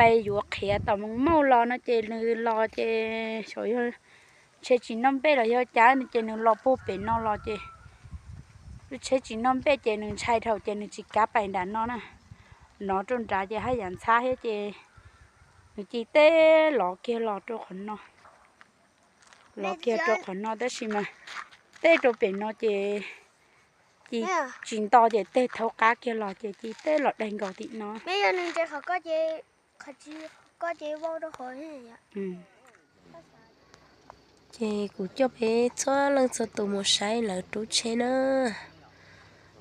pais yuav qhiav tom Moos Mauj los no ces nws los ces xyov yog tsheb tsis noj npej los yog cas ces nws los puag pem no los ces lub tsheb tsis noj npej ces nws ntshai dhau ces nws tsis kav pais nram no na. Nov rau nrad ces haj yam ntxhab thiab ces nws cia li teb los kiag los rau qhov no. Los kiag rau qhov no tab sis mas teb rau pem no ces cia li tsis nto ces teg thaub qab kiag los ces cia li teb los daig nkaus tim no. Ces kuv coj peb txhua leej txhua tus mus saib lawv rub tsheb na.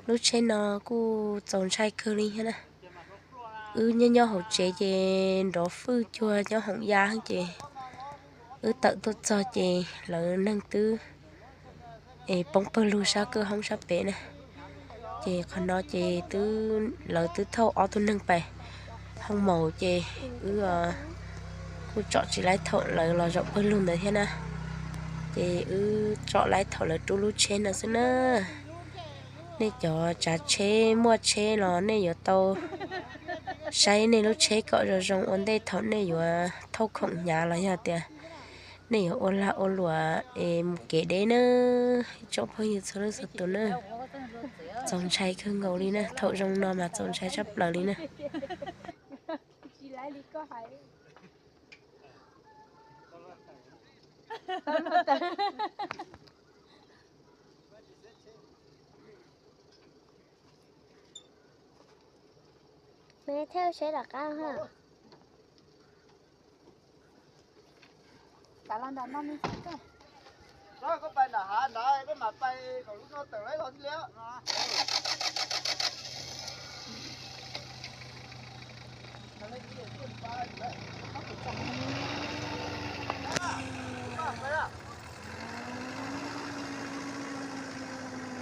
Lub tsheb no kuj txaus ntshai kawg li thiab na. Wb nyob nyob hauv tsev ces nrov fwj cuag nyob hoom ya ces wb tawm tuaj txog ces lawv neeg twb es poob pawg lug sab kwj hoob sab pem na. Ces qhov no ces twb lawv twb thauj ob tug neeg pais hoo maum ces wb kuj tsom tsis laib thaum lawv los zaum pawg lug ntawd thiab na. Ces wb tsom laib thaum lawv rub lub tsheb no xwb na. Nej cov tsav tsheb muaj tsheb los nej yuav tau saib nej lub tsheb kom zoo zoo ua ntej thaum nej yuav thauj khoom hnyav los yog tias nej yuav ua lag ua luam es mus kev deb na. Ib tsoom phooj ywg txhua leej txhua tus na, txaus ntshai kawg nkaus li na, thaum zoo no mas txaus ntshai tshaj plaws li na. Koj pais nram hav nrad koj mam pais kom lub no tawm laib los thiaj li.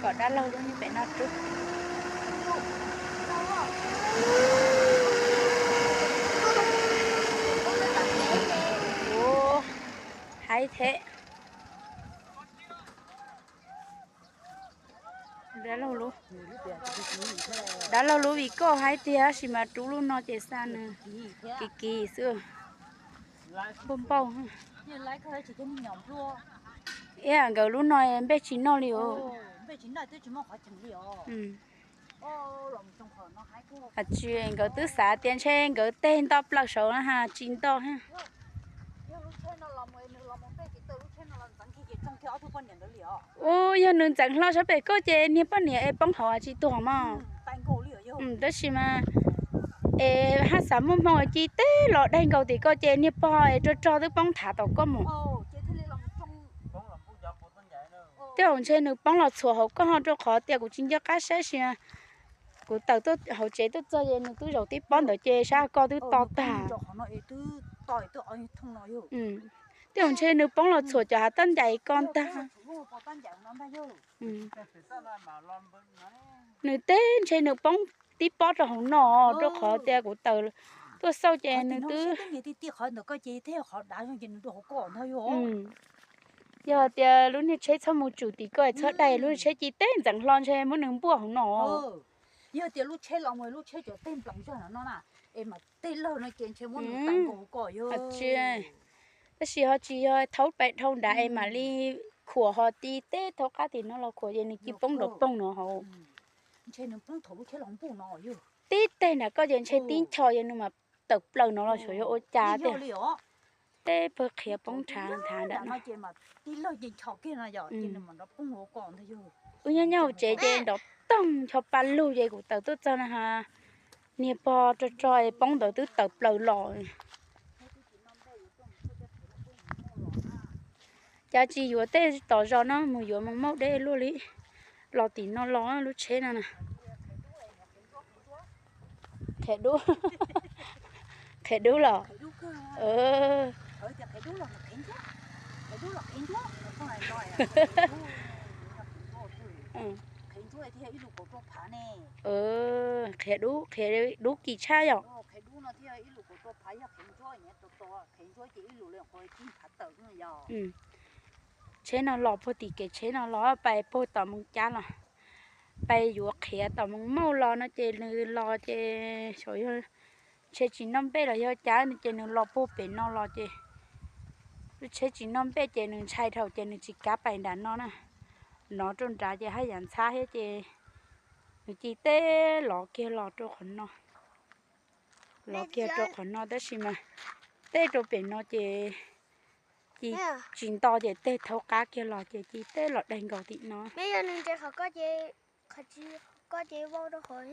Kom dab laug lub niag pem no rub. Ua, haib thiab. Dab laug lub vim koj haib tiag tab sis mas rub lub no ces xa nws kim kim xwb. Npauj npauj. Ib yam nkawd lub no npej tsis noj li os. Tsis, nkawd twb xav tias ntshe nkawd teg nto plaws saud na has tsis nto. Ua yog nws ntxeev hlo sab pem koj ces niag poj niam es poob hauv tsis tuag mog. Tab sis mas es haj xav muaj hmoo cia teb los daig nkaus tim koj ces niag pog es rog rog twb poob thav tom koj mus. Tej zaum ntshe nws poob los txhuam hauv koj ho rau qhov tias kuv tsis nco qab saib sis kuv tawm hauv tsev tuaj txog ces nws twb zaum tib pob ntawd ces sab koj twb to tag. Tej zaum ntshe nws poob los txhuam cov hav toj ncaim ko ntag. Nws teb ntshe nws poob tib pob rau hauv no rau qhov tias kuv tawm tuaj xauj ces nws twb. Yog tias lub niag tsheb txhob mus tsum tim koj txhob daig lub tsheb cia teb ntxeev hlo ntshe muab nws npuaj hauv no. Yog tias lub tsheb los mus lub tsheb cov teg nplees zog no na, es mas teg lawg no ces ntshe muab nws tais nkaus koj yog. Tab sis ho tsis yog thaub pais dhau nrad es mam li khuam ho ti teb thaub qab tim no los khuam ces nws cia poob nrov poog no hauv. Ntshe nws poob thaum lub tsheb los npuj no yog. Tib teg nrad koj ces ntshe tib ncho ces nws mam tawm plaws no los xyov yog ua cas tiag. Teb pawg qhiav poob nrad nrad nrad no. Wb nyob nyob hauv tsev ces nrov toog ncho pa lug ces kuv tawm tuaj txog na has. Niag pog rog rog es poob ntawd twb tawm plaws los. Cas tsis yuav tej tom zos no mus yuav Moos Mauj deb luaj li. Los tim no los lub tsheb no na. Qhiav dub. Qhiav dub los. Qhiav dub, qhiav dub kis tshaj yom. Tsheb no los puag tim kev tsheb no los pais puag tom Moos Cab los, pais yuav qhiav tom Moos Mauj los no ces nws los ces xyov yog Tsheb tsis noj npej los yog cas ces nws los puag pem no los ces, tsheb tsis noj npej ces nws ntshai dhau ces nws tsis kav pais nram no na. Nov rau nrad ces haj yam ntxhab thiab ces nws cia li teb lov kiag los rau qhov no. Lov kiag rau qhov no tab sis mas teb rau pem no ces cia li tsis nto ces teg thaub qab kiag los ces cia li teb los daig nkaus tim no. Qhov ko ces, qhov ko ces vau rau qhov